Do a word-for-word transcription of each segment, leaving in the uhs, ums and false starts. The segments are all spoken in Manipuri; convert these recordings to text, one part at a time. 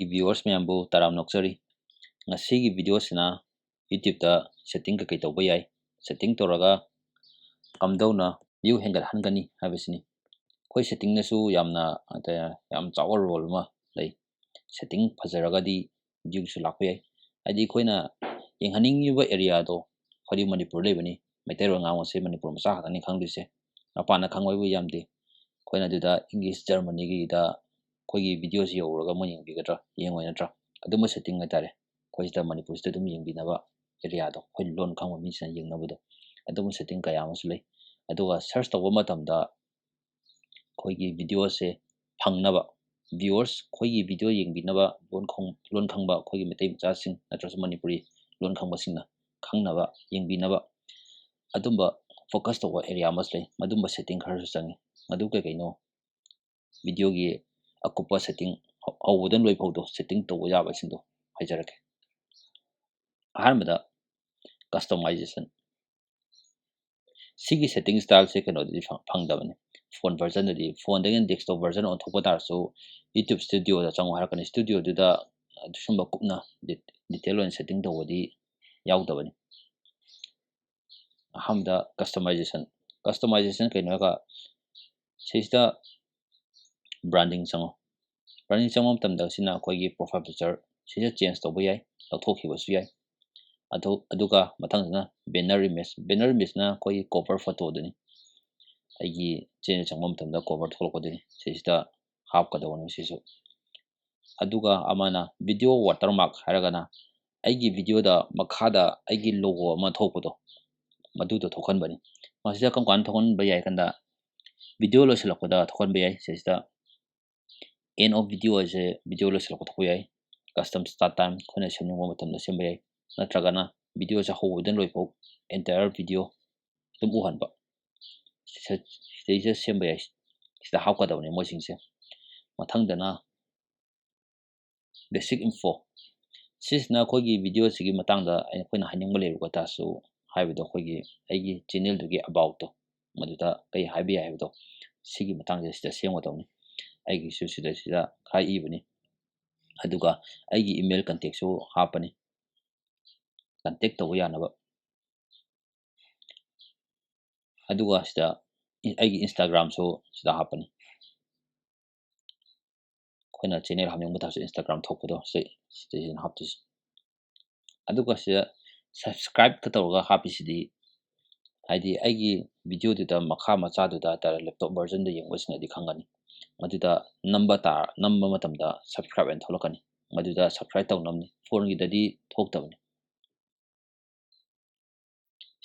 ꯚꯤꯌꯨꯋꯔꯁ ꯃꯌꯥꯝꯕꯨ ꯇꯔꯥꯝꯅ ꯑꯣꯛꯆꯔꯤ꯫ ꯉꯁꯤꯒꯤ ꯚꯤꯗꯤꯑꯣꯁꯤꯅ YouTube-ꯇ ꯁꯦꯠꯇꯤꯡ ꯀꯩꯀꯩ ꯇꯧꯕ ꯌꯥꯏ, ꯁꯦꯠꯇꯤꯡ ꯇꯧꯔꯒ ꯀꯝꯗꯧꯅ ꯚ꯭ꯌꯨ ꯍꯦꯟꯒꯠꯍꯟꯒꯅꯤ ꯍꯥꯏꯕꯁꯤꯅꯤ꯫ ꯑꯩꯈꯣꯏ ꯁꯦꯠꯇꯤꯡꯅꯁꯨ ꯌꯥꯝꯅ, ꯑ, ꯌꯥꯝ ꯆꯥꯎꯕ ꯔꯣꯜ ꯑꯃ ꯂꯩ꯫ ꯁꯦꯠꯇꯤꯡ ꯐꯖꯔꯒꯗꯤ ꯚ꯭ꯌꯨꯁꯨ ꯂꯥꯛꯄ ꯌꯥꯏ꯫ ꯍꯥꯏꯗꯤ ꯑꯩꯈꯣꯏꯅ ꯌꯦꯡꯍꯟꯅꯤꯡꯉꯤꯕ ꯑꯦꯔꯤꯌꯥꯗꯣ, ꯑꯩꯈꯣꯏꯗꯤ ꯃꯅꯤꯄꯨꯔ ꯂꯩꯕꯅꯤ, ꯃꯩꯇꯩꯂꯣꯟ ꯉꯥꯡꯕꯁꯦ ꯃꯅꯤꯄꯨꯔ ꯃꯆꯥ ꯈꯛꯇꯅꯤ ꯈꯪꯗꯣꯏꯁꯦ, ꯃꯄꯥꯟꯗ ꯈꯪꯕ ꯍꯥꯏꯕꯨ ꯌꯥꯝꯗꯦ꯫ ꯑꯩꯈꯣꯏꯅ ꯑꯗꯨꯗ ꯏꯪꯂꯤꯁ, ꯖꯔꯃꯅꯤꯒꯤꯗ ꯑꯩꯈꯣꯏꯒꯤ ꯚꯤꯗꯤꯑꯣꯁꯤ ꯌꯧꯔꯒ ꯃꯣꯏ ꯌꯦꯡꯕꯤꯒꯗ꯭ꯔꯥ? ꯌꯦꯡꯉꯣꯏ ꯅꯠꯇ꯭ꯔꯥ? ꯑꯗꯨꯝꯕ ꯁꯦꯠꯇꯤꯡ ꯍꯥꯏꯇꯥꯔꯦ, ꯑꯩꯈꯣꯏ ꯁꯤꯗ ꯃꯅꯤꯄꯨꯔꯁꯤꯗ ꯑꯗꯨꯝ ꯌꯦꯡꯕꯤꯅꯕ ꯑꯦꯔꯤꯌꯥꯗꯣ, ꯑꯩꯈꯣꯏ ꯂꯣꯟ ꯈꯪꯕ ꯃꯤꯁꯤꯅ ꯌꯦꯡꯅꯕꯗꯣ, ꯑꯗꯨꯝꯕ ꯁꯦꯠꯇꯤꯡ ꯀꯌꯥ ꯑꯃꯁꯨ ꯂꯩ꯫ ꯑꯗꯨꯒ ꯁꯔꯆ ꯇꯧꯕ ꯃꯇꯝꯗ ꯑꯩꯈꯣꯏꯒꯤ ꯚꯤꯗꯤꯑꯣꯁꯦ ꯐꯪꯅꯕ, ꯚꯤꯌꯨꯋꯔꯁ, ꯑꯩꯈꯣꯏꯒꯤ ꯚꯤꯗꯤꯑꯣ ꯌꯦꯡꯕꯤꯅꯕ ꯂꯣꯟ ꯈꯪ-, ꯂꯣꯟ ꯈꯪꯕ ꯑꯩꯈꯣꯏꯒꯤ ꯃꯩꯇꯩ ꯃꯆꯥꯁꯤꯡ ꯅꯠꯇ꯭ꯔꯁꯨ ꯃꯅꯤꯄꯨꯔꯤ ꯂꯣꯟ ꯈꯪꯕꯁꯤꯡꯅ ꯈꯪꯅꯕ, ꯌꯦꯡꯕꯤꯅꯕ ꯑꯗꯨꯝꯕ ꯐꯣꯀꯁ ꯇꯧꯕ ꯑꯦꯔꯤꯌꯥ ꯑꯃꯁꯨ ꯂꯩ꯫ ꯃꯗꯨꯝꯕ ꯁꯦꯠꯇꯤꯡ ꯈꯔꯁꯨ ꯆꯪꯉꯤ꯫ ꯃꯗꯨ ꯀꯩ ꯀꯩꯅꯣ? ꯚꯤꯗꯤꯑꯣꯒꯤ ꯑꯀꯨꯞꯄ ꯁꯦꯠꯇꯤꯡ ꯍꯧ-, ꯍꯧꯕꯗ ꯂꯣꯏ ꯐꯥꯎꯗꯣ ꯁꯦꯠꯇꯤꯡ ꯇꯧꯕ ꯌꯥꯕꯁꯤꯡꯗꯣ ꯍꯥꯏꯖꯔꯛꯀꯦ꯫ ꯑꯍꯥꯟꯕꯗ, ꯀꯁꯇꯃꯥꯏꯖꯦꯁꯟ꯫ ꯁꯤꯒꯤ ꯁꯦꯠꯇꯤꯡ ꯁ꯭ꯇꯥꯏꯜꯁꯦ ꯀꯩꯅꯣꯗꯗꯤ ꯐꯪ-, ꯐꯪꯗꯕꯅꯤ꯫ ꯐꯣꯟ ꯚꯔꯖꯟꯗꯗꯤ, ꯐꯣꯟꯗꯒꯤꯅ ꯗꯦꯁꯛꯇꯣꯞ ꯚꯔꯖꯟ ꯑꯣꯟꯊꯣꯛꯄ ꯇꯥꯔꯁꯨ, YouTube ꯁ꯭ꯇꯨꯗꯤꯑꯣꯗ ꯆꯪꯉꯣ ꯍꯥꯏꯔꯛꯀꯅꯤ꯫ ꯁ꯭ꯇꯨꯗꯤꯑꯣꯗꯨꯗ ꯁꯨꯝꯕ ꯀꯨꯞꯅ ꯗꯤ-, ꯗꯤꯇꯦꯜ ꯑꯣꯏꯅ ꯁꯦꯠꯇꯤꯡ ꯇꯧꯕꯗꯤ ꯌꯥꯎꯗꯕꯅꯤ꯫ ꯑꯍꯥꯟꯕꯗ ꯀꯁꯇꯃꯥꯏꯖꯦꯁꯟ꯫ ꯀꯁꯇꯃꯥꯏꯖꯦꯁꯟ ꯀꯩꯅꯣ ꯍꯥꯏꯔꯒ, ꯁꯤꯁꯤꯗ ꯕ꯭ꯔꯥꯟꯗꯤꯡ ꯆꯪꯉꯣ꯫ ꯕ꯭ꯔꯥꯟꯗꯤꯡ ꯆꯪꯕ ꯃꯇꯝꯗ ꯁꯤꯅ ꯑꯩꯈꯣꯏꯒꯤ ꯄ꯭ꯔꯣꯐꯥꯏꯜ ꯄꯤꯛꯆꯔ ꯁꯤꯁꯦ ꯆꯦꯟꯖ ꯇꯧꯕ ꯌꯥꯏ, ꯂꯧꯊꯣꯛꯈꯤꯕꯁꯨ ꯌꯥꯏ꯫ ꯑꯗꯨ, ꯑꯗꯨꯒ ꯃꯊꯪꯁꯤꯅ ꯕꯦꯅꯔ ꯏꯃꯦꯖ꯫ ꯕꯦꯅꯔ ꯏꯃꯦꯖꯅ ꯑꯩꯈꯣꯏꯒꯤ ꯀꯣꯚꯔ ꯐꯣꯇꯣꯗꯨꯅꯤ꯫ ꯑꯩꯒꯤ ꯆꯦꯟꯖ ꯆꯪꯕ ꯃꯇꯝꯗ ꯀꯣꯚꯔ ꯊꯣꯛꯂꯛꯄꯗꯨꯅꯤ꯫ ꯁꯤꯁꯤꯗ ꯍꯥꯞꯀꯗꯧꯕꯅꯤ ꯁꯤꯁꯨ꯫ ꯑꯗꯨꯒ ꯑꯃꯅ ꯚꯤꯗꯤꯑꯣ ꯋꯥꯇꯔꯃꯥꯔꯛ ꯍꯥꯏꯔꯒꯅ ꯑꯩꯒꯤ ꯚꯤꯗꯤꯑꯣꯗ ꯃꯈꯥꯗ ꯑꯩꯒꯤ ꯂꯣꯒꯣ ꯑꯃ ꯊꯣꯛꯄꯗꯣ, ꯃꯗꯨꯗꯣ ꯊꯣꯛꯍꯟꯕꯅꯤ꯫ ꯃꯁꯤꯗ ꯀꯔꯝ ꯀꯥꯟꯗ ꯊꯣꯛꯍꯟꯕ ꯌꯥꯏ ꯀꯥꯟꯗ, ꯚꯤꯗꯤꯑꯣ ꯂꯣꯏꯁꯤꯜꯂꯛꯄꯗ ꯊꯣꯛꯍꯟꯕ ꯌꯥꯏ꯫ ꯁꯤꯁꯤꯗ ꯑꯦꯟ ꯑꯣꯐ ꯚꯤꯗꯤꯑꯣ ꯍꯥꯏꯁꯦ ꯚꯤꯗꯤꯑꯣ ꯂꯣꯏꯁꯤꯜꯂꯛꯄ ꯊꯣꯛꯄ ꯌꯥꯏ꯫ ꯀꯁꯇꯝ ꯁ꯭ꯇꯥꯔꯠ ꯇꯥꯏꯝ ꯑꯩꯈꯣꯏꯅ ꯁꯦꯝꯅꯤꯡꯕ ꯃꯇꯝꯗ ꯁꯦꯝꯕ ꯌꯥꯏ, ꯅꯠꯇ꯭ꯔꯒꯅ ꯚꯤꯗꯤꯑꯣꯁꯦ ꯍꯧꯕꯗꯩꯅ ꯂꯣꯏꯐꯥꯎ ꯑꯦꯟꯇꯥꯌꯔ ꯚꯤꯗꯤꯑꯣ ꯑꯗꯨꯝ ꯎꯍꯟꯕ, ꯁꯤꯗ-, ꯁꯤꯗꯩꯁꯤꯗ ꯁꯦꯝꯕ ꯌꯥꯏ꯫ ꯁꯤꯗ ꯍꯥꯞꯀꯗꯕꯅꯤ ꯃꯣꯏꯁꯤꯡꯁꯦ꯫ ꯃꯊꯪꯗꯅ ꯕꯦꯁꯤꯛ ꯏꯟꯐꯣ꯫ ꯁꯤꯁꯤꯅ ꯑꯩꯈꯣꯏꯒꯤ ꯚꯤꯗꯤꯑꯣꯁꯤꯒꯤ ꯃꯇꯥꯡꯗ ꯑꯩꯈꯣꯏꯅ ꯍꯥꯏꯅꯤꯡꯕ ꯂꯩꯔꯨꯕ ꯇꯥꯔꯁꯨ, ꯍꯥꯏꯕꯗꯣ ꯑꯩꯈꯣꯏꯒꯤ ꯑꯩꯒꯤ ꯆꯦꯅꯦꯜꯗꯨꯒꯤ ꯑꯕꯥꯎꯠꯇꯣ, ꯃꯗꯨꯗ ꯀꯩ ꯍꯥꯏꯕ ꯌꯥꯏ ꯍꯥꯏꯕꯗꯣ, ꯁꯤꯒꯤ ꯃꯇꯥꯡꯁꯦ ꯁꯤꯗ ꯁꯦꯝꯒꯗꯧꯅꯤ꯫ ꯑꯩꯒꯤꯁꯨ ꯁꯤꯗꯩꯁꯤꯗ ꯈꯔ ꯏꯕꯅꯤ꯫ ꯑꯗꯨꯒ ꯑꯩꯒꯤ email contactꯁꯨ ꯍꯥꯞꯄꯅꯤ, contact ꯇꯧꯕ ꯌꯥꯅꯕ꯫ ꯑꯗꯨꯒ ꯁꯤꯗ ꯑꯩꯒꯤ Instagramꯁꯨ ꯁꯤꯗ ꯍꯥꯞꯄꯅꯤ꯫ ꯑꯩꯈꯣꯏꯅ channel ꯍꯥꯞꯅꯤꯡꯕ ꯇꯥꯔꯁꯨ Instagram ꯊꯣꯛꯄꯗꯣ ꯁꯤ, ꯁꯤꯗꯩꯁꯤꯗ ꯍꯥꯞꯇꯣꯏꯁꯦ꯫ ꯑꯗꯨꯒ ꯁꯤꯗ subscribeꯀ ꯇꯧꯔꯒ ꯍꯥꯞꯄꯤꯁꯤꯗꯤ, ꯍꯥꯏꯗꯤ ꯑꯩꯒꯤ videoꯗꯨꯗ ꯃꯈꯥ ꯃꯆꯥꯗꯨꯗ ꯍꯥꯏꯇꯥꯔꯦ, laptop versionꯗ ꯌꯦꯡꯕꯁꯤꯡꯅꯗꯤ ꯈꯪꯒꯅꯤ꯫ ꯃꯗꯨꯗ ꯅꯝꯕ ꯇꯥ-, ꯅꯝꯕ ꯃꯇꯝꯗ subscribe ꯍꯥꯏꯅ ꯊꯣꯛꯂꯛꯀꯅꯤ꯫ ꯃꯗꯨꯗ subscribe ꯇꯧꯅꯕꯅꯤ, phoneꯒꯤꯗꯗꯤ ꯊꯣꯛꯇꯕꯅꯤ꯫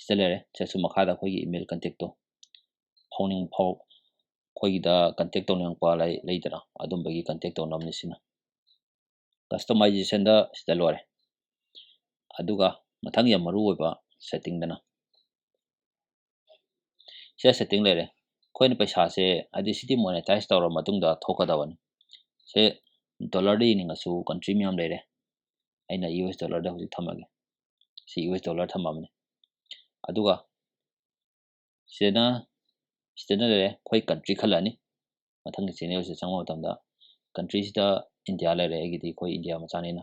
ꯁꯤꯗ ꯂꯩꯔꯦ꯫ ꯁꯤꯗꯁꯨ ꯃꯈꯥꯗ ꯑꯩꯈꯣꯏꯒꯤ email contactꯇꯣ ꯐꯥꯎꯅꯤꯡ-, ꯐꯥꯎ-, ꯑꯩꯈꯣꯏꯒꯤꯗ contact ꯇꯧꯅꯤꯡꯉꯛꯄ ꯂꯩ-, ꯂꯩꯗꯅ, ꯑꯗꯨꯝꯕꯒꯤ contact ꯇꯧꯅꯕꯅꯤ ꯁꯤꯅ꯫ Customizationꯗ ꯁꯤꯗ ꯂꯣꯏꯔꯦ꯫ ꯑꯗꯨꯒ ꯃꯊꯪ ꯌꯥꯝ ꯃꯔꯨ ꯑꯣꯏꯕ settingꯗꯅ, ꯁꯤꯗ setting ꯂꯩꯔꯦ꯫ ꯑꯩꯈꯣꯏꯅ ꯄꯩꯁꯥꯁꯦ, ꯍꯥꯏꯗꯤ ꯁꯤꯗꯤ monetize ꯇꯧꯔ ꯃꯇꯨꯡꯗ ꯊꯣꯛꯀꯗꯕꯅꯤ꯫ ꯁꯦ dollarꯗ ꯌꯦꯡꯅꯤꯡꯉꯁꯨ country ꯃꯌꯥꯝ ꯂꯩꯔꯦ꯫ ꯑꯩꯅ US dollarꯗ ꯍꯧꯖꯤꯛ ꯊꯝꯃꯒꯦ꯫ ꯁꯤ US dollar ꯊꯝꯃꯕꯅꯤ꯫ ꯑꯗꯨꯒ ꯁꯤꯗꯅ, ꯁꯤꯗꯅ ꯂꯩꯔꯦ, ꯑꯩꯈꯣꯏ country ꯈꯜꯂꯅꯤ꯫ ꯃꯊꯪꯒꯤ channelꯁꯤꯗ ꯆꯪꯕ ꯃꯇꯝꯗ countryꯁꯤꯗ India ꯂꯩꯔꯦ, ꯑꯩꯒꯤꯗꯤ ꯑꯩꯈꯣꯏ India ꯃꯆꯥꯅꯤꯅ꯫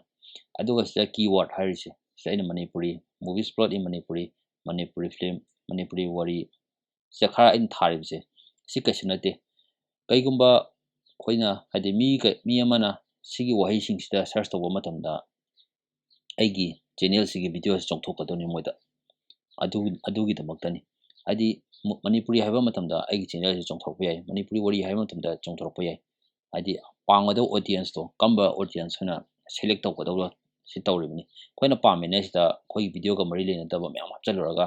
ꯑꯗꯨꯒ ꯁꯤꯗ keyword ꯍꯥꯏꯔꯤꯁꯦ, ꯁꯤꯗ ꯑꯩꯅ Manipuri, movies plot in Manipuri, Manipuri film, Manipuri ꯋꯥꯔꯤ, ꯁꯤꯗ ꯈꯔ ꯑꯩꯅ ꯊꯥꯔꯤꯕꯁꯦ, ꯁꯤ ꯀꯩꯁꯨ ꯅꯠꯇꯦ꯫ ꯀꯩꯒꯨꯝꯕ ꯑꯩꯈꯣꯏꯅ, ꯍꯥꯏꯗꯤ ꯃꯤ ꯀ-, ꯃꯤ ꯑꯃꯅ ꯁꯤꯒꯤ ꯋꯥꯍꯩꯁꯤꯡꯁꯤꯗ search ꯇꯧꯕ ꯃꯇꯝꯗ ꯑꯩꯒꯤ channelꯁꯤꯒꯤ videoꯁꯤ ꯆꯣꯡꯊꯣꯛꯀꯗꯧꯅꯤ ꯃꯣꯏꯗ꯫ ꯑꯗꯨ, ꯑꯗꯨꯒꯤꯗꯃꯛꯇꯅꯤ꯫ ꯍꯥꯏꯗꯤ ꯃ-, ꯃꯅꯤꯄꯨꯔꯤ ꯍꯥꯏꯕ ꯃꯇꯝꯗ ꯑꯩꯒꯤ channelꯁꯤ ꯆꯣꯡꯊꯣꯔꯛꯄ ꯌꯥꯏ, ꯃꯅꯤꯄꯨꯔꯤ ꯋꯥꯔꯤ ꯍꯥꯏꯕ ꯃꯇꯝꯗ ꯆꯣꯡꯊꯣꯔꯛꯄ ꯌꯥꯏ꯫ ꯍꯥꯏꯗꯤ ꯄꯥꯝꯒꯗꯧꯕ audienceꯇꯣ, ꯀꯔꯝꯕ audience ꯑꯣꯏꯅ select ꯇꯧꯒꯗꯧꯕ, ꯁꯤ ꯇꯧꯔꯤꯕꯅꯤ꯫ ꯑꯩꯈꯣꯏꯅ ꯄꯥꯝꯃꯤꯅ ꯁꯤꯗ ꯑꯩꯈꯣꯏꯒꯤ videoꯒ ꯃꯔꯤ ꯂꯩꯅꯗꯕ ꯃꯌꯥꯝ ꯍꯥꯞꯆꯤꯜꯂꯨꯔꯒ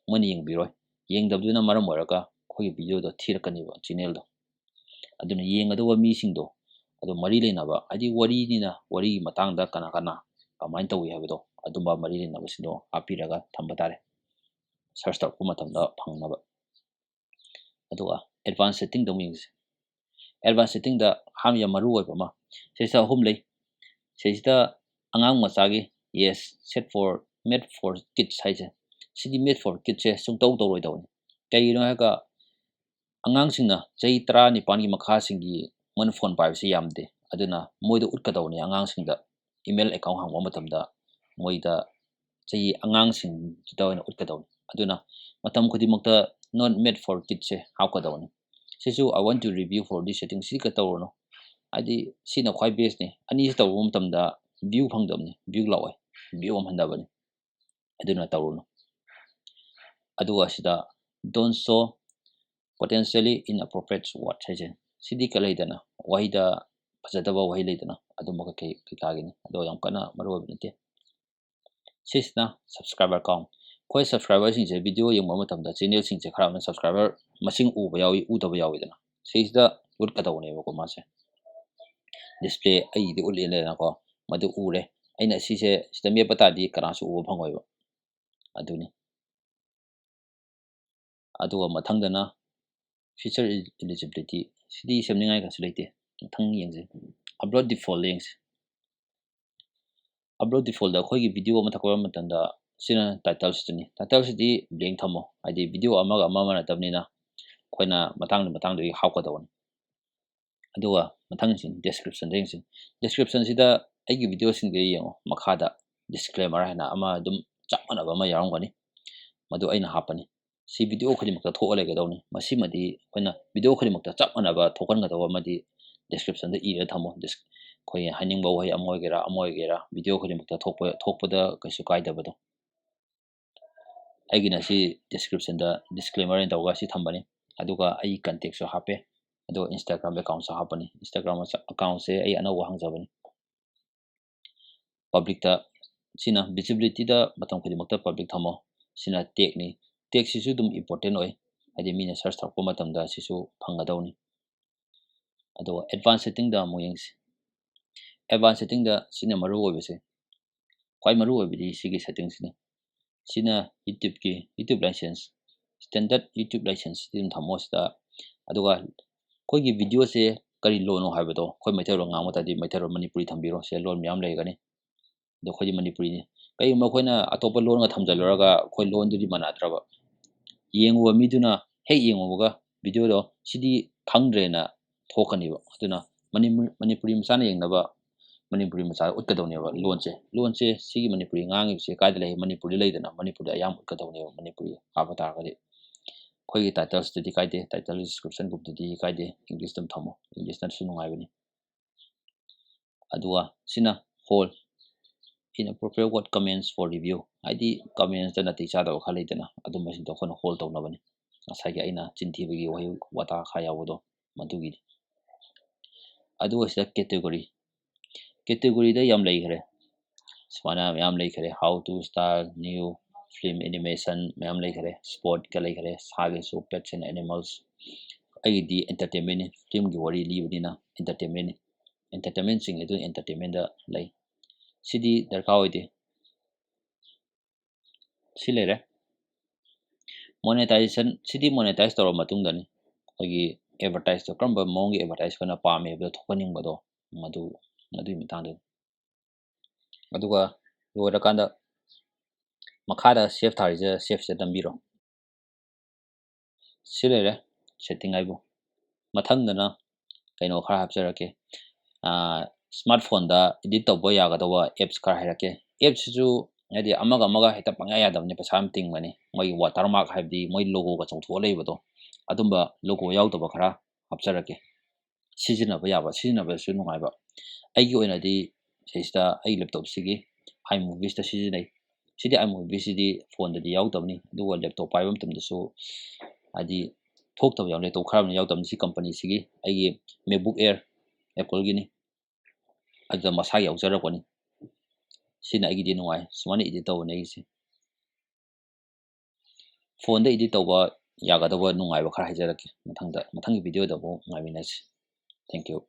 ꯃꯣꯏꯅ ꯌꯦꯡꯕꯤꯔꯣꯏ꯫ ꯌꯦꯡꯗꯕꯗꯨꯅ ꯃꯔꯝ ꯑꯣꯏꯔꯒ ꯑꯩꯈꯣꯏꯒꯤ videoꯗꯣ ꯊꯤꯔꯛꯀꯅꯦꯕ channelꯗꯣ꯫ ꯑꯗꯨꯅ ꯌꯦꯡꯒꯗꯧꯕ ꯃꯤꯁꯤꯡꯗꯣ ꯑꯗꯨ ꯃꯔꯤ ꯂꯩꯅꯕ, ꯍꯥꯏꯗꯤ ꯋꯥꯔꯤꯅꯤꯅ ꯋꯥꯔꯤꯒꯤ ꯃꯇꯥꯡꯗ ꯀꯅꯥ ꯀꯅꯥ ꯀꯃꯥꯏꯅ ꯇꯧꯏ ꯍꯥꯏꯕꯗꯣ, ꯑꯗꯨꯝꯕ ꯃꯔꯤ ꯂꯩꯅꯕꯁꯤꯡꯗꯣ ꯍꯥꯞꯄꯤꯔꯒ ꯊꯝꯕ ꯇꯥꯔꯦ, search ꯇꯧꯔꯛꯄ ꯃꯇꯝꯗ ꯐꯪꯅꯕ꯫ ꯑꯗꯨꯒ advance settingꯗ ꯑꯃꯨꯛ ꯌꯦꯡꯁꯤ꯫ Advance settingꯗ ꯑꯍꯥꯟꯕ ꯌꯥꯝ ꯃꯔꯨ ꯑꯣꯏꯕ ꯑꯃ, ꯁꯤꯁꯤꯗ ꯑꯍꯨꯝ ꯂꯩ꯫ ꯁꯤꯁꯤꯗ ꯑꯉꯥꯡ ꯃꯆꯥꯒꯤ, yes, set for, made for kids ꯍꯥꯏꯁꯦ, ꯁꯤꯗꯤ made for kidsꯁꯦ ꯁꯨꯡꯇꯧ ꯇꯧꯔꯣꯏꯗꯧꯕꯅꯤ꯫ ꯀꯩꯒꯤꯅꯣ ꯍꯥꯏꯔꯒ ꯑꯉꯥꯡꯁꯤꯡꯅ, ꯆꯍꯤ ꯇꯔꯥꯅꯤꯄꯥꯟꯒꯤ ꯃꯈꯥꯁꯤꯡꯒꯤ, ꯃꯣꯏꯅ phone ꯄꯥꯏꯕꯁꯤ ꯌꯥꯝꯗꯦ꯫ ꯑꯗꯨꯅ ꯃꯣꯏꯗ ꯎꯠꯀꯗꯧꯅꯤ, ꯑꯉꯥꯡꯁꯤꯡꯗ email account ꯍꯥꯡꯕ ꯃꯇꯝꯗ ꯃꯣꯏꯗ ꯆꯍꯤ ꯑꯉꯥꯡꯁꯤꯡꯗꯨꯗ ꯑꯣꯏꯅ ꯎꯠꯀꯗꯧꯅꯤ꯫ ꯑꯗꯨꯅ ꯃꯇꯝ ꯈꯨꯗꯤꯡꯃꯛꯇ not made for kids ꯁꯦ ꯍꯥꯞꯀꯗꯧꯅꯤ꯫ ꯁꯤꯁꯨ I want to review for this setting ꯁꯤ ꯀ ꯇꯧꯔꯨꯅꯨ, ꯍꯥꯏꯗꯤ ꯁꯤꯅ ꯈ꯭ꯋꯥꯏ best ꯅꯤ꯫ ꯑꯅꯤꯁꯤ ꯇꯧꯕ ꯃꯇꯝꯗ view ꯐꯪꯗꯕꯅꯤ, view ꯂꯥꯛꯑꯣꯏ, view ꯑꯃ ꯍꯟꯊꯕꯅꯤ꯫ ꯑꯗꯨꯅ ꯇꯧꯔꯨꯅꯨ꯫ ꯑꯗꯨꯒ ꯁꯤꯗ don't show potentially inappropriate words ꯍꯥꯏꯁꯦ, ꯁꯤꯗꯤ ꯀ ꯂꯩꯗꯅ ꯋꯥꯍꯩꯗ ꯐꯖꯗꯕ ꯋꯥꯍꯩ ꯂꯩꯗꯅ, ꯑꯗꯨꯝꯕ ꯀꯩꯀꯩ ꯀꯩꯀꯥꯒꯤꯅꯤ꯫ ꯑꯗꯣ ꯌꯥꯝ ꯀꯟꯅ ꯃꯔꯨ ꯑꯣꯏꯕ ꯅꯠꯇꯦ꯫ ꯁꯤꯁꯤꯅ subscriber count꯫ ꯑꯩꯈꯣꯏ subscriber ꯁꯤꯡꯁꯦ video ꯌꯦꯡꯕ ꯃꯇꯝꯗ channel ꯁꯤꯡꯁꯦ ꯈꯔ ꯑꯃꯅ subscriber ꯃꯁꯤꯡ ꯎꯕ ꯌꯥꯎꯏ, ꯎꯗꯕ ꯌꯥꯎꯏꯗꯅ꯫ ꯁꯤꯁꯤꯗ ꯎꯠꯀꯗꯧꯕꯅꯦꯕꯀꯣ ꯃꯥꯁꯦ꯫ Display ꯑꯩꯒꯤꯗꯤ ꯎꯠꯂꯦꯗꯅꯀꯣ, ꯃꯗꯨ ꯎꯔꯦ꯫ ꯑꯩꯅ ꯁꯤꯁꯦ ꯁꯤꯗ ꯃꯦꯠꯄ ꯇꯥꯔꯗꯤ ꯀꯅꯥꯁꯨ ꯎꯕ ꯐꯪꯉꯣꯏꯕ꯫ ꯑꯗꯨꯅꯤ꯫ ꯑꯗꯨꯒ ꯃꯊꯪꯗꯅ feature eligibility꯫ ꯁꯤꯗꯤ ꯁꯦꯝꯅꯤꯡꯉꯥꯏ ꯀꯩꯁꯨ ꯂꯩꯇꯦ꯫ ꯃꯊꯪ ꯌꯦꯡꯁꯦ꯫ Upload default ꯌꯦꯡꯁꯦ꯫ Upload default ꯗ ꯑꯩꯈꯣꯏꯒꯤ video ꯑꯃ ꯊꯥꯒꯠꯄ ꯃꯇꯝꯗ ꯁꯤꯅ title ꯁꯤꯗꯅꯤ꯫ Title ꯁꯤꯗꯤ blank ꯊꯝꯃꯣ, ꯍꯥꯏꯗꯤ video ꯑꯃꯒ ꯑꯃ ꯃꯥꯟꯅꯗꯕꯅꯤꯅ ꯑꯩꯈꯣꯏꯅ ꯃꯇꯥꯡꯗ ꯃꯇꯥꯡꯗꯨꯒꯤ ꯍꯥꯞꯀꯗꯧꯕꯅꯤ꯫ ꯑꯗꯨꯒ ꯃꯊꯪꯁꯤ description ꯗ ꯌꯦꯡꯁꯤ꯫ Description ꯁꯤꯗ ꯑꯩꯒꯤ video ꯁꯤꯡꯗ ꯌꯦꯡꯉꯣ, ꯃꯈꯥꯗ disclaimer ꯍꯥꯏꯅ ꯑꯃ ꯑꯗꯨꯝ ꯆꯞ ꯃꯥꯟꯅꯕ ꯑꯃ ꯌꯥꯎꯔꯝꯒꯅꯤ, ꯃꯗꯨ ꯑꯩꯅ ꯍꯥꯞꯄꯅꯤ꯫ ꯁꯤ video ꯈꯨꯗꯤꯡꯃꯛꯇ ꯊꯣꯛꯑ ꯂꯩꯒꯗꯧꯅꯤ꯫ ꯃꯁꯤꯃꯗꯤ ꯑꯩꯈꯣꯏꯅ video ꯈꯨꯗꯤꯡꯃꯛꯇ ꯆꯞ ꯃꯥꯟꯅꯕ ꯊꯣꯛꯍꯟꯒꯗꯧꯕ ꯑꯃꯗꯤ description ꯗ ꯏꯔ ꯊꯝꯃꯣ꯫ Dis-, ꯑꯩꯈꯣꯏꯒꯤ ꯍꯥꯏꯅꯤꯡꯕ ꯋꯥꯍꯩ ꯑꯃ ꯑꯣꯏꯒꯦꯔꯥ ꯑꯃ ꯑꯣꯏꯒꯦꯔꯥ video ꯈꯨꯗꯤꯡꯃꯛꯇ ꯊꯣꯛꯄ, ꯊꯣꯛꯄꯗ ꯀꯩꯁꯨ ꯀꯥꯏꯗꯕꯗꯣ꯫ ꯑꯩꯒꯤꯅ ꯁꯤ description ꯗ disclaimer ꯑꯣꯏꯅ ꯇꯧꯔꯒ ꯁꯤ ꯊꯝꯕꯅꯤ꯫ ꯑꯗꯨꯒ ꯑꯩ contact ꯁꯨ ꯍꯥꯞꯄꯦ, ꯑꯗꯨꯒ Instagram account ꯁꯨ ꯍꯥꯞꯄꯅꯤ꯫ Instagram account ꯁꯦ ꯑꯩ ꯑꯅꯧꯕ ꯍꯥꯡꯖꯕꯅꯤ꯫ Public ꯇ ꯁꯤꯅ visibility ꯗ ꯃꯇꯝ ꯈꯨꯗꯤꯡꯃꯛꯇ public ꯊꯝꯃꯣ꯫ ꯁꯤꯅ tag ꯅꯤ꯫ Tag ꯁꯤꯁꯨ ꯑꯗꯨꯝ important ꯑꯣꯏ, ꯍꯥꯏꯗꯤ ꯃꯤꯅ search ꯇꯧꯔꯛꯄ ꯃꯇꯝꯗ ꯁꯤꯁꯨ ꯐꯪꯒꯗꯧꯅꯤ꯫ ꯑꯗꯨꯒ advanced setting ꯗ ꯑꯃꯨꯛ ꯌꯦꯡꯁꯤ꯫ Advanced setting ꯗ ꯁꯤꯅ ꯃꯔꯨ ꯑꯣꯏꯕꯁꯦ, ꯈ꯭ꯋꯥꯏ ꯃꯔꯨ ꯑꯣꯏꯕꯗꯤ ꯁꯤꯒꯤ setting ꯁꯤꯅꯤ꯫ ꯁꯤꯅ YouTube ꯀꯤ YouTube license, standard YouTube license ꯁꯤꯗꯤ ꯑꯗꯨꯝ ꯊꯝꯃꯣ ꯁꯤꯗ꯫ ꯑꯗꯨꯒ ꯑꯩꯈꯣꯏꯒꯤ video ꯁꯦ ꯀꯔꯤ ꯂꯣꯟꯅꯣ ꯍꯥꯏꯕꯗꯣ ꯑꯩꯈꯣꯏ ꯃꯩꯇꯩꯂꯣꯟ ꯉꯥꯡꯕ ꯇꯥꯔꯗꯤ ꯃꯩꯇꯩꯂꯣꯟ ꯃꯅꯤꯄꯨꯔꯤ ꯊꯝꯕꯤꯔꯣ, ꯁꯤꯗ ꯂꯣꯟ ꯃꯌꯥꯝ ꯂꯩꯒꯅꯤ꯫ ꯑꯗꯣ ꯑꯩꯈꯣꯏꯗꯤ ꯃꯅꯤꯄꯨꯔꯤꯅꯤ꯫ ꯀꯔꯤꯒꯨꯝꯕ ꯑꯩꯈꯣꯏꯅ ꯑꯇꯣꯞꯄ ꯂꯣꯟꯒ ꯊꯝꯖꯤꯜꯂꯨꯔꯒ ꯑꯩꯈꯣꯏ ꯂꯣꯟꯗꯨꯗꯤ ꯃꯥꯟꯅꯗ꯭ꯔꯕ, ꯌꯦꯡꯉꯨꯕ ꯃꯤꯗꯨꯅ ꯍꯦꯛ ꯌꯦꯡꯉꯨꯕꯒ video ꯗꯣ ꯁꯤꯗꯤ ꯈꯪꯗ꯭ꯔꯦꯅ ꯊꯣꯛꯀꯅꯤꯕ꯫ ꯑꯗꯨꯅ ꯃꯅꯤꯄꯨꯔꯤ ꯃꯆꯥꯅ ꯌꯦꯡꯅꯕ ꯃꯅꯤꯄꯨꯔꯤ ꯃꯆꯥꯗ ꯎꯠꯀꯗꯧꯅꯦꯕ ꯂꯣꯟꯁꯦ꯫ ꯂꯣꯟꯁꯦ ꯁꯤꯒꯤ ꯃꯅꯤꯄꯨꯔꯤ ꯉꯥꯡꯉꯤꯕꯁꯦ ꯀꯥꯏꯗ ꯂꯩ? ꯃꯅꯤꯄꯨꯔꯗ ꯂꯩꯗꯅ, ꯃꯅꯤꯄꯨꯔꯗ ꯑꯌꯥꯝꯕ ꯎꯠꯀꯗꯧꯅꯦꯕ, ꯃꯅꯤꯄꯨꯔꯤ ꯍꯥꯞꯄ ꯇꯥꯔꯒꯗꯤ꯫ ꯑꯩꯈꯣꯏꯒꯤ ꯇꯥꯏꯇꯜꯁꯇꯗꯤ ꯀꯥꯏꯗꯦ, ꯇꯥꯏꯇꯜ ꯗꯤꯁꯀ꯭ꯔꯤꯞꯁꯟꯒꯨꯝꯕꯗꯗꯤ ꯀꯥꯏꯗꯦ, ꯏꯪꯂꯤꯁꯇ ꯑꯗꯨꯝ ꯊꯝꯃꯣ, ꯏꯪꯂꯤꯁꯅꯁꯨ ꯅꯨꯡꯉꯥꯏꯕꯅꯤ꯫ ꯑꯗꯨꯒ ꯁꯤꯅ hall, inappropriate word comments for review, ꯍꯥꯏꯗꯤ ꯀꯃꯦꯟꯁꯇ ꯅꯥꯇꯩ ꯆꯥꯗꯕ ꯈꯔ ꯂꯩꯗꯅ, ꯑꯗꯨꯝꯕꯁꯤꯡꯗꯣ ꯑꯩꯈꯣꯏꯅ ꯍꯣꯜ ꯇꯧꯅꯕꯅꯤ꯫ ꯉꯁꯥꯏꯒꯤ ꯑꯩꯅ ꯆꯤꯟꯊꯤꯕꯒꯤ ꯋꯥꯍꯩ ꯋꯥꯇꯥ ꯈꯔ ꯌꯥꯎꯕꯗꯣ, ꯃꯗꯨꯒꯤꯅꯤ꯫ ꯑꯗꯨꯒ ꯁꯤꯗ ꯀꯦꯇꯦꯒꯣꯔꯤ, ꯀꯦꯇꯦꯒꯣꯔꯤꯗ ꯌꯥꯝ ꯂꯩꯈ꯭ꯔꯦ, ꯁꯨꯃꯥꯏꯅ ꯃꯌꯥꯝ ꯂꯩꯈ꯭ꯔꯦ, how to style new film animation ꯃꯌꯥꯝ ꯂꯩꯈ꯭ꯔꯦ, ꯁ꯭ꯄꯣꯔꯠꯀ ꯂꯩꯈ꯭ꯔꯦ, ꯁꯥꯒꯤꯁꯨ pets and animals꯫ ꯑꯩꯒꯤꯗꯤ ꯑꯦꯟꯇꯔꯇꯦꯟꯃꯦꯟꯅꯤ, ꯐꯤꯂꯝꯒꯤ ꯋꯥꯔꯤ ꯂꯤꯕꯅꯤꯅ ꯑꯦꯟꯇꯔꯇꯦꯟꯃꯦꯟꯅꯤ꯫ ꯑꯦꯟꯇꯔꯇꯦꯟꯃꯦꯟꯁꯤꯡ ꯑꯗꯨ ꯑꯦꯟꯇꯔꯇꯦꯟꯃꯦꯟꯗ ꯂꯩ꯫ ꯁꯤꯗꯤ ꯗꯔꯀꯥꯔ ꯑꯣꯏꯗꯦ꯫ ꯁꯤ ꯂꯩꯔꯦ꯫ ꯃꯣꯅꯦꯇꯥꯏꯖꯦꯁꯟ, ꯁꯤꯗꯤ ꯃꯣꯅꯦꯇꯥꯏꯖ ꯇꯧꯔꯕ ꯃꯇꯨꯡꯗꯅꯤ꯫ ꯑꯩꯈꯣꯏꯒꯤ ꯑꯦꯗꯚꯔꯇꯥꯏꯖꯇꯣ ꯀꯔꯝꯕ ꯃꯑꯣꯡꯒꯤ ꯑꯦꯗꯚꯔꯇꯥꯏꯖ ꯑꯩꯈꯣꯏꯅ ꯄꯥꯝꯃꯦ ꯍꯥꯏꯕꯗꯣ ꯊꯣꯛꯍꯟꯅꯤꯡꯕꯗꯣ, ꯃꯗꯨ, ꯃꯗꯨꯒꯤ ꯃꯇꯥꯡꯗꯅꯤ꯫ ꯑꯗꯨꯒ ꯂꯣꯏꯔꯀꯥꯟꯗ ꯃꯈꯥꯗ ꯁꯦꯞ ꯊꯥꯔꯤꯁꯦ, ꯁꯦꯞꯁꯤꯗ ꯅꯝꯕꯤꯔꯣ꯫ ꯁꯤ ꯂꯩꯔꯦ ꯁꯦꯠꯇꯤꯡ ꯍꯥꯏꯕꯨ꯫ ꯃꯊꯪꯗꯅ ꯀꯩꯅꯣ ꯈꯔ ꯍꯥꯞꯆꯔꯛꯀꯦ꯫ ꯁ꯭ꯃꯥꯔꯠ ꯐꯣꯟꯗ ꯏꯗꯤꯠ ꯇꯧꯕ ꯌꯥꯒꯗꯧꯕ ꯑꯦꯞꯁ ꯈꯔ ꯍꯥꯏꯔꯛꯀꯦ꯫ ꯑꯦꯞꯁꯤꯁꯨ ꯍꯥꯏꯗꯤ ꯑꯃꯒ ꯑꯃꯒ ꯍꯦꯛꯇ ꯄꯪꯌꯥ ꯌꯥꯗꯕꯅꯤ, ꯄꯩꯁꯥ ꯌꯥꯝ ꯇꯤꯡꯕꯅꯤ꯫ ꯃꯣꯏꯒꯤ ꯋꯥꯇꯔ ꯃꯥꯔꯛ ꯍꯥꯏꯕꯗꯤ ꯃꯣꯏ ꯂꯣꯒꯣꯒ ꯆꯣꯡꯊꯣꯛꯑ ꯂꯩꯕꯗꯣ, ꯑꯗꯨꯝꯕ ꯂꯣꯒꯣ ꯌꯥꯎꯗꯕ ꯈꯔ ꯍꯥꯞꯆꯔꯛꯀꯦ꯫ ꯁꯤꯖꯤꯟꯅꯕ ꯌꯥꯕ, ꯁꯤꯖꯤꯟꯅꯕꯗꯁꯨ ꯅꯨꯡꯉꯥꯏꯕ꯫ ꯑꯩꯒꯤ ꯑꯣꯏꯅꯗꯤ ꯁꯤꯁꯤꯗ ꯑꯩ ꯂꯦꯞꯇꯣꯞꯁꯤꯒꯤ iMovieꯁꯇ ꯁꯤꯖꯤꯟꯅꯩ꯫ ꯁꯤꯗꯤ iMovieꯁꯤꯗꯤ ꯐꯣꯟꯗꯗꯤ ꯌꯥꯎꯗꯕꯅꯤ, ꯑꯗꯨꯒ ꯂꯦꯞꯇꯣꯞ ꯄꯥꯏꯕ ꯃꯇꯝꯗꯁꯨ ꯍꯥꯏꯗꯤ ꯊꯣꯛꯇꯕ ꯌꯥꯎꯅꯤ, ꯂꯦꯞꯇꯣꯞ ꯈꯔ ꯑꯃꯅ ꯌꯥꯎꯗꯕꯅꯤ꯫ ꯁꯤ ꯀꯝꯄꯅꯤꯁꯤꯒꯤ ꯑꯩꯒꯤ MacBook Air Appleꯒꯤꯅꯤ, ꯑꯗꯨꯗ ꯃꯁꯥꯒꯤ ꯌꯥꯎꯖꯔꯛꯄꯅꯤ꯫ ꯁꯤꯅ ꯑꯩꯒꯤꯗꯤ ꯅꯨꯡꯉꯥꯏ, ꯁꯨꯃꯥꯏꯅ ꯏꯗꯤꯠ ꯇꯧꯕꯅꯦ ꯑꯩꯒꯤꯁꯦ꯫ ꯐꯣꯟꯗ ꯏꯗꯤꯠ ꯇꯧꯕ ꯌꯥꯒꯗꯧꯕ ꯅꯨꯡꯉꯥꯏꯕ ꯈꯔ ꯍꯥꯏꯖꯔꯛꯀꯦ ꯃꯊꯪꯗ, ꯃꯊꯪꯒꯤ ꯚꯤꯗꯤꯑꯣꯗ ꯑꯃꯨꯛ ꯉꯥꯏꯃꯤꯟꯅꯁꯤ꯫ Thank you꯫